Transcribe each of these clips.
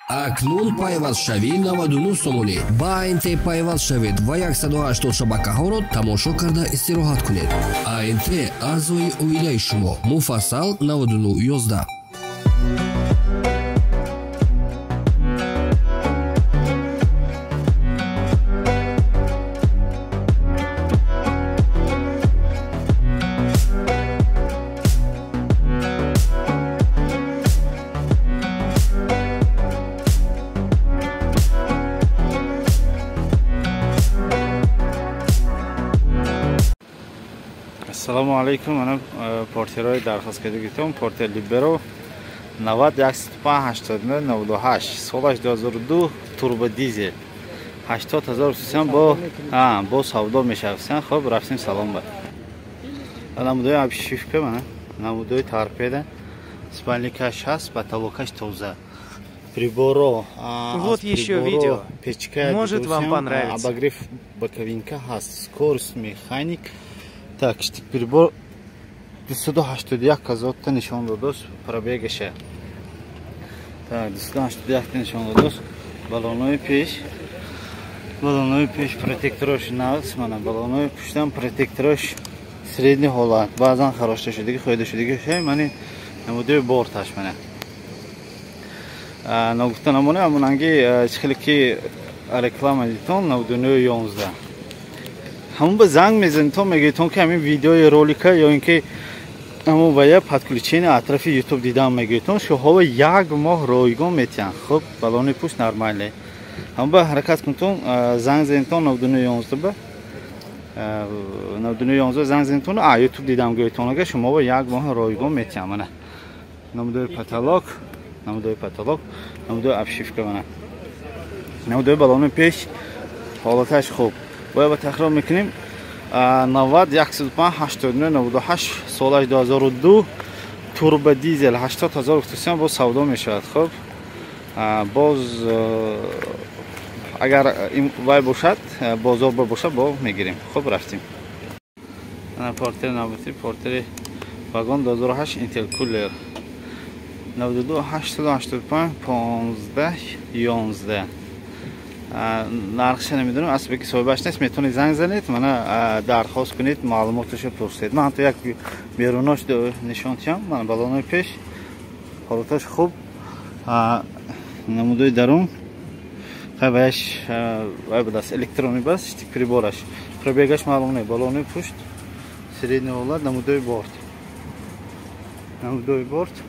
Акнун пайвастшавӣ 99 сомонӣ. Ба АНТ пайваст шавед ва 180 шабакаҳоро тамошо карда истироҳат кунед. АНТ аъзои оилаи шумо. Муфассал 9911. Ассалому алайкум. Мана портерҳои дархост кардагитон. Портер Либеро 90 105 89 98, солаш 2002, турбо дизел, 80 000 сум бо савдо мешавад. Хоб, рафтем салом ба. Намудои обшивка, мана намудои торпеда, спальникаш ҳаст, потолокаш тоза. Приборо. Вот еще видео. Печка. Может, вам понравится. Обогрев боковинка ҳаст. Скорость механик. Так, штик прибор 281 ҳазорта нишон додост пробегаша. Так, 281 та нишон додост. Баллонои пеш. Баллонои пеш протекторош нағз, мана баллонои пуштам протекторош средний ҳолат. Баъзан харошта шудагӣ, хӯйда шудагӣ. Шай мани намудои борташ мана. Ногуфта намона, ҳамонанги чӣ хеле ки реклама дитон 99 11. Ҳамон ба занг мезанитон, мегӯитон ки ҳамин видеои ролика ё ин ки ҳамон вая подключение атрофи ютуб дидам мегӯитон, шуҳова як моҳ ройгон метиҳанд. Хуб, баллони пушт нормале. Ҳамон ба ҳаракат кунтон, занг занитон 99 11 ба 99 11 занг занитон, а ютуб дидам гӯитон, ага шумо як моҳ ройгон метиҳанд. Мана намудои потолок, намудои потолок, намудои обшивка, мана намудои баллони пеш ҳолаташ хуб. Бояд ба такрор мекунем: 90 105 89 98, солаш 2002, турбо дизел, 80 ҳазор сум боз савдо мешавад. Хуб, боз агар вай бошад, бозор бошад, бо мегирем. Хуб, рафтем. Портери навбати, портери вагон 2008, интеркулер, 92 885 15 11. Нархша намедонам, асбе ки соҳибаш нест, метавонед занг занед, мана дархост кунед, маълумоташо пурсед. Ман ҳатто як берунош нишон тиҳам. Мана баллонои пеш ҳолаташ хуб, намудои дарун хай ваяш вай будааст, электронӣ бас, штик прибораш, пробегаш маълум не. Баллонои пушт средний ҳолат, намудои борт, намудои борт.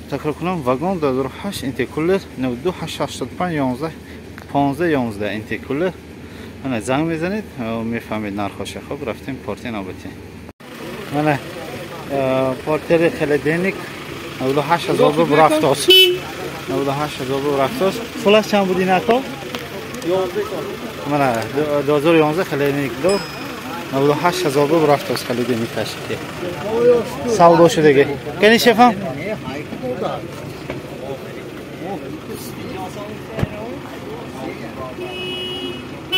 Такрор кунам: вагон 2008, интеркулер, 92 885 11 15 11, интеркулер. Мана занг мезанед, мефаҳмед нархоша. Хуб, рафтем портери навбатӣ. Мана портери холодильник 98 ҳазор бу рафтост, 98 ҳазор бу рафтост. Солаш чанд буд ин ато? Мана 2011, холодильник дор, 98 ҳазор бу рафтост. Холодильникаш савдо шудаги. Кани, шефам?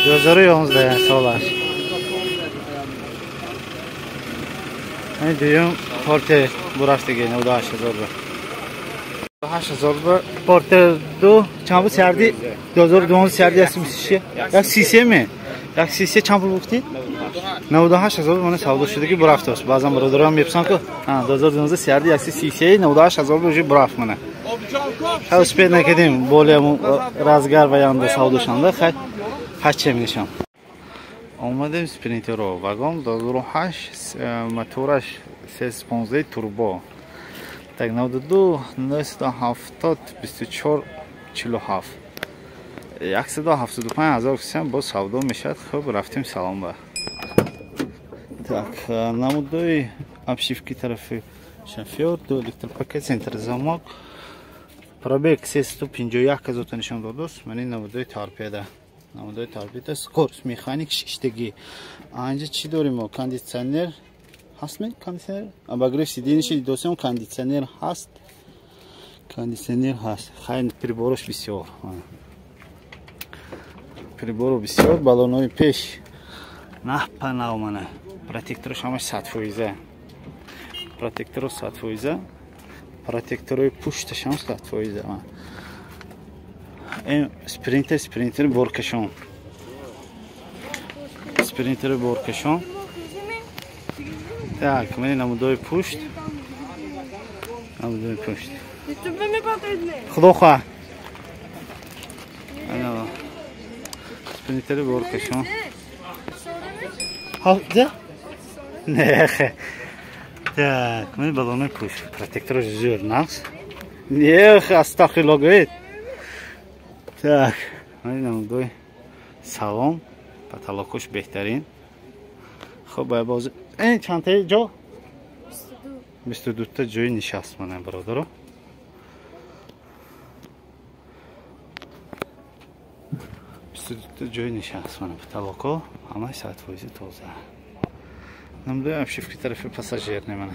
2011 солаш. Ҳамин дуюм портер бурафтаги 98 ҳазор бу. 8 ҳазор бу портер ду чанд буд? Сарди 2012, сарди як сисе ме, як сисе чанд пул гуфтӣ? 98 ҳазор. Мана савдо шудаги бурафтост. Баъзан бародарам мепурсанд ку 2012 сарди як сисе 98 ҳазор бу уже бурафт. Мана хай успеть накардем, боле разгар ваянда савдо шанда. Хай ҳаче мешам. Омадем спринтеро вагон 2008, мотораш 315 турбо. Так, 92 970 24 47, 175 ҳазор сум боз савдо мешавад. Хуб, рафтем салом ба. Так, намудои обшивки тарафи шофёр, ду электропакет, центр замок, пробег 351 ҳазорта нишон додост. Мани намудои торпеда, намудои торпеда, скорость механик, шиштагӣ. Анҷа чӣ дорем мо? Кондитсионер ҳастме? Кондитсионер, обогрев сиденьиши дидосем, кондитсионер ҳаст, кондитсионер ҳаст. Хай, приборош бисёр, приборо бисёр. Баллонои пеш наҳ па нав, мана протектораш ҳамаш 100%. Протекторо 100%. Протекторои пушташам 100%. Ин спринтер боркашон. Спринтер боркашон. Так, мани намудои пушт. Намудои пушт. Худо хоҳ. Ана. Спринтер боркашон. Ҳа, не, хе. Так, мани балони пушт. Протектор зӯр нақс. Не, астағфируллоҳ гӯед. Так, мани намудои салон, потолокуш беҳтарин. Хуб, бояд боз ин чандтаи ҷо? 22 та ҷои нишаст мана бародаро. 22 та ҷои нишаст мана потолоко ҳамаи 100% тоза. Намудои обшивки тарафи пассажир немана.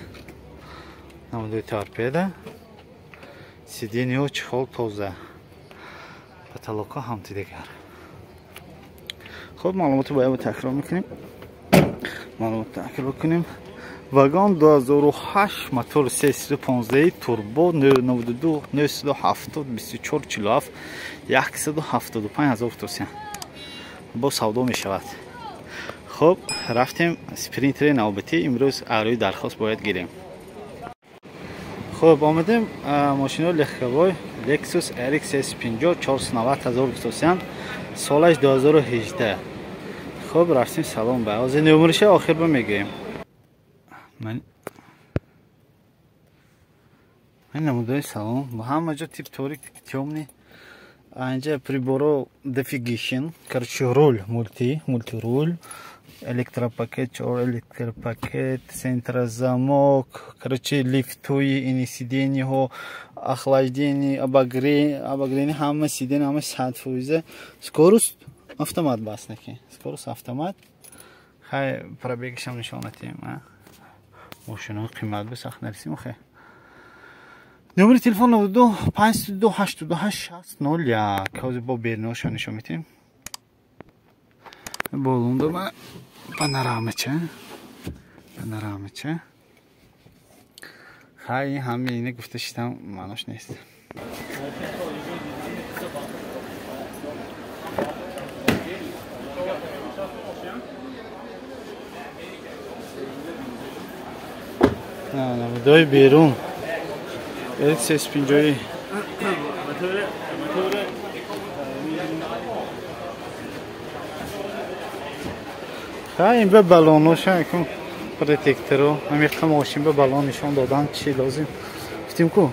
Намудои торпеда. Сиденьё чехол тоза. Потолоко ҳамти дигар. Хуб, маълумотро бояд такрор мекунем. Маълумот такрор кунем. Вагон 2008 мотор 315 турбо 92 970 24 47 175 ҳазор тосия. Бо савдо мешавад. Хуб, рафтем спринтери навбатӣ. Имрӯз аърӯи дархост бояд гирем. Хуб, омадем мошинои легковой Lexus RX S50 490 ҳазор тосия. Солаш 2018. Хуб, рафтем салон ба. Ҳозир номерша охир ба мегӯем. Ман намудои салон. Ҳама ҷо тип торик, тёмный. Анҷа приборо дефигишн, короче, руль мультируль, электропакет, чор электропакет, центрозамок, короче, лифтуи, ини сиденьеҳо, охлаждение, обогрение, ҳама сиденье, ҳама 100%. Скорость автомат бас неки. Скорость автомат. Хай пробегшам нишон натем, а? Мошинаҳо қимат ба сахт нарасим, хай. Номери телефон 92 52 88 60 01. Ҳозир бо бериноша нишон метем. Болунда ма панорамача. Панорамача. Хай ҳами ина гуфта шитам маънош нест. Намудои берун. RX S50. Хай ин ба балоноша якум протекторо. Ҳамин мошин ба балон нишон додан чи лозим. Гуфтим ку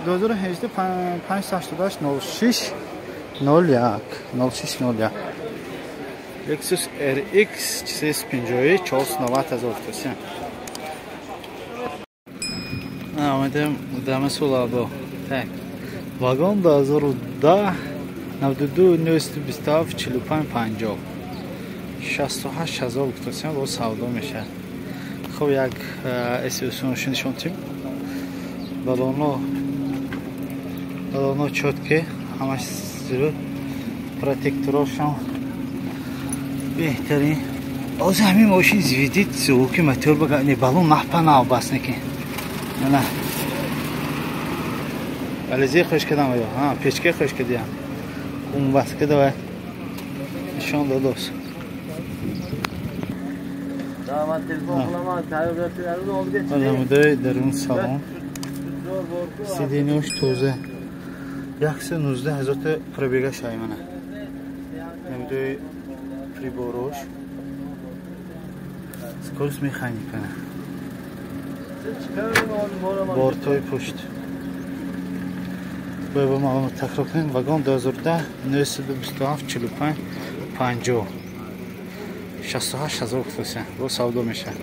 2018 588 06 01 06 01 Lexus RX S50 490 ҳазор тосия. Омадем дама Сулабо. Так. Вагон 2010 92 927 45 50 68 ҳазор тосия бо савдо мешавад. Хуб, як SUV нишон тим. Балоно чётке, ҳамаш зур. Протекторошон беҳтарин. Оз ҳамин мошин звидит звуки мотор бага не балон наҳпанав бас неки. На. Ализи хуш кардам ё? Ҳа, печка хуш кардям. Хун бас кардам. Нишон додос. Намудаи дарун салон. Сиденьош тоза. 119 ҳазорта пробега шаймана. Намудаи приборош. Скорость механика. Бортҳои пушт. Бояд ба маълумот такрор кунем. Вагон 2010 927 45 50 68 ҳазор тосия. Бо савдо мешавад.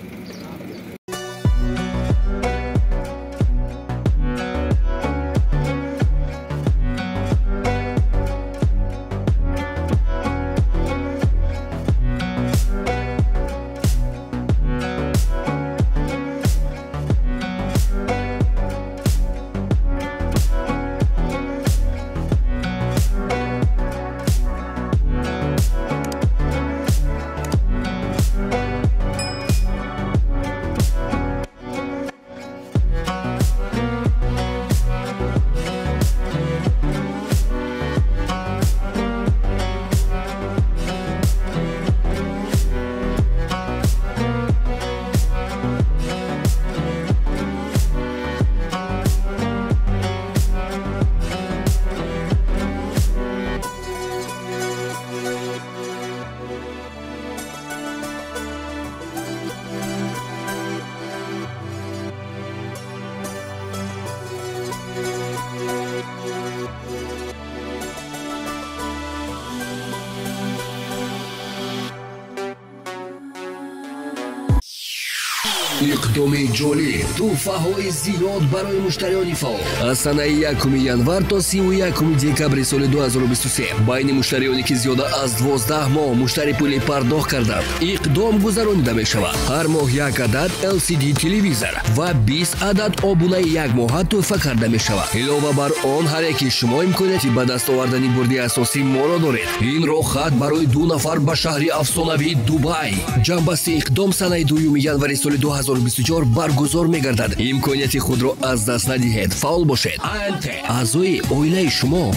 Иқдоми ҷолиб, тӯҳфаҳои зиёд барои муштариёни фаъол. Аз санаи 1 январ то 31 декабри соли 2023 байни муштариёне ки зиёда аз 12 моҳ муштари пулӣ пардохт карданд, иқдом гузаронида мешавад. Ҳар моҳ як адад LCD телевизор ва 20 адад обунаи якмоҳа тӯҳфа карда мешавад. Илова бар он, ҳар яки шумо имконияти ба даст овардани бурди асосии моро доред. Ин роҳхат барои 2 нафар ба шаҳри афсонавии Дубай. Ҷамъбасти иқдом санаи 2 январи соли 2024 баргузор мегардад. Имконияти худро аз даст надиҳед. Фаъол бошед. АНТ аъзои оилаи шумо.